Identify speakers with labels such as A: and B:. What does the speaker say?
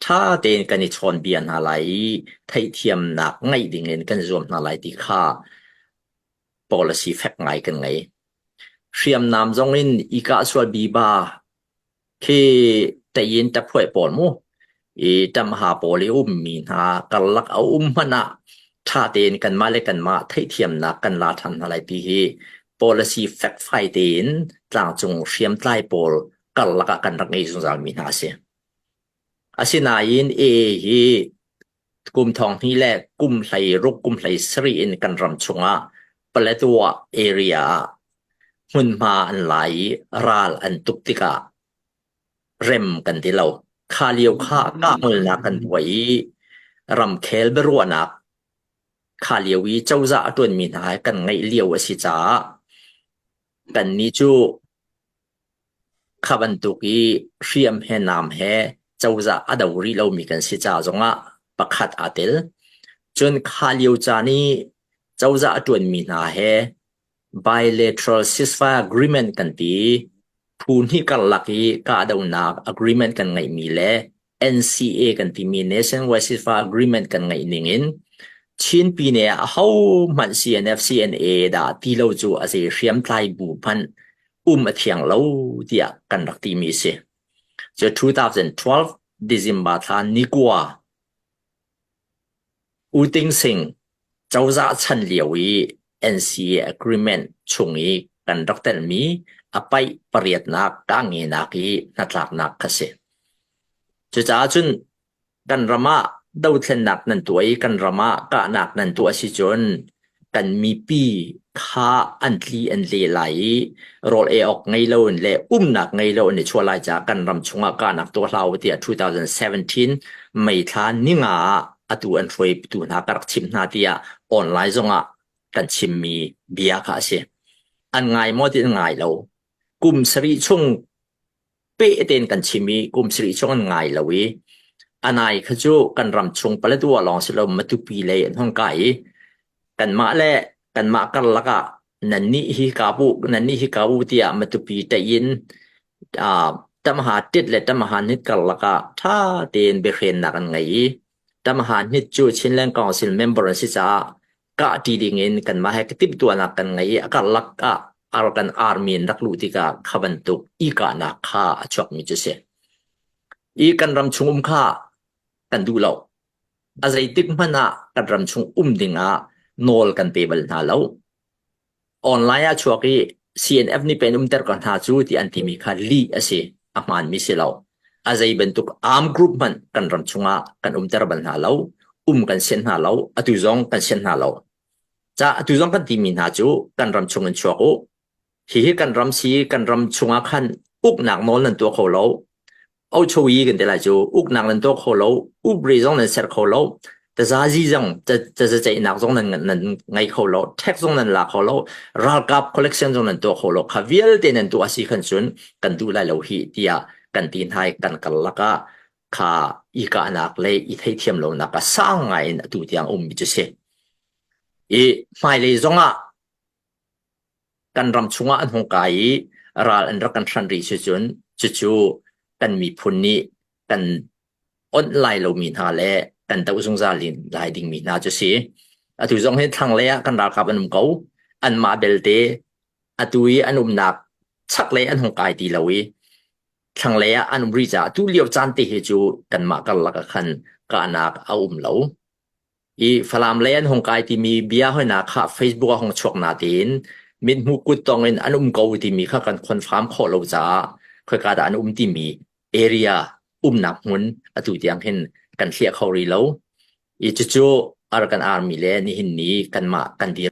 A: ṭha tein kan i chawnbia hna lai i theihthiamnak ngeih dingin kan zuam hna lai ti kha policy fek ngai kan ngei. Hriamnam zong in i kah sual biba Khi tayin taphuai pawl mu i ṭamha pawl i ummi hna karlak a um hmanh ah ṭha tein kanmah le kanmah theihthiamnak kan la ṭhan hna lai ti hi policy fekfai tein tlangcung hriamtlai pawl karlak ah kan rak ngei zungzalmi hna a si. Asinain AA hi kum thong hnih le kum hlei ruk kum hlei sarih in kan ram chungah Paletwa area ah hmunhma an la i ral an tuk tikah rem kan ti lo. Kha lio kha kahngolnak kan tuah i ramkhel biaruahnak kha lio i cozah a ṭuanmi hna he kan ngeih lio a si caah kannih cu Kha bantuk i hriam he nam he cozah a do rih lomi kan si ca zongah pakhat aa tel. Cun kha lio caan i cozah a ṭuanmi hna he bilateral ceasefire agreement kan ti i phu hnih karlak i kahdohnak agreement kan ngeihmi le NCA kan timi Nationwide Ceasefire Agreement kan ngeih ning in Chin pine ah ahohmanh CNF CNA dah ti lo cu a zei hriamtlai bu hmanh um a thiang lo tiah kan rak timi a si. Cu 2012 December thla nikua U Ting Sing cozah chan lio i NCA agreement chung i kan rak telmi a paih pariatnak kangenak i hnatlaknak kha si. Cucaah cun kan ram ah dothlennak nan tuah i kan ram ah kahnak nan tuah si cun kan mipi kha an tli an le lai i rawl ei awk ngei lo in le umnak ngei lo in i chuah lai caah kan ram chungah kahnak tuah hlah u tiah 2017 May thla ninga ah atu an hruaitu hna ka rak chimh hna tiah online zongah kan chimmi bia kha a si. An ngai maw ti an ngai lo. Kum sarih chung peh tein kan chim i kum sarih chung an ngai lo i anai kha cu kan ram chung Paletwa lawng si lo Matupi lei an hung kai i kanmah le kanmah karlak ah nannih hi kabu nannih hi kabu tiah Matupi ṭaih Tamaha tit le Tamaha hnit karlak ah ṭha tein biahrennak an ngei i Tamaha hnit cu Chinland Council member an si caah kahṭi dingin kanmah he timhtuahnak kan ngei i a karlak ah Arakan Army in rak luh tikah kha bantuk i kahnak kha a chuakmi cu si. I kan ram chung um kha kan duh lo. A zeitik hmanh ah kan ram chung um dingah nawl kan pe bal hna lo. Online ah chuak i CNF nih pen umter ko hna cu ti an timi kha lih a si. A hmaanmi si lo. A zei bantuk arm group hmanh kan ram chungah kan umter bal hna lo. Um kan sian hna lo. Atu zong kan sian hna lo. Ca atu zong kan timi hna cu kan ram chung in chuak u. Hihi kan ram si kan ram chungah khan uknak nawl nan tuah kho lo. Ochoyi kan ti lai cu uknak nan tuah kho lo upri zong nan ser kho lo tazazi zong tazaceihnak zong nan nan ngei kho lo tax zong nan la kho lo ralkap collection zong nan tuah kho lo kha vialte nan tuah si khan cun kan duh lai lo hi tiah kan ti hna i kan karlak ah kha i kahnak le i theithiam lonak a sang ngai in atu tiang ummi cu si i hmailei zong ah kan ram chungah an hung kai i ral an rak kan hranh rih si cun cucu kan miphun nih kan onh lai lomi hna le kan doh zungzal lai dingmi hna cu si. Atu zong hi thlanglei ah kan ralkap an um ko. Anmah belte atu i an umnak chaklei an hung kai ti lo i thlanglei ah an um rih caah tu lio caan te hi cu kanmah karlak ah khan kahnak a um lo. I Falam lei an hung kai timi bia hoina kha Facebook ah hung chuak natein mithmuh kuttong in an um ko timi kha kan confirm khawh lo caah khoika dah an um timi area umnak hmun atu tiang hin kan hliah kho rih lo. I cucu Arakan Army le nihin ni kanmah kan dir.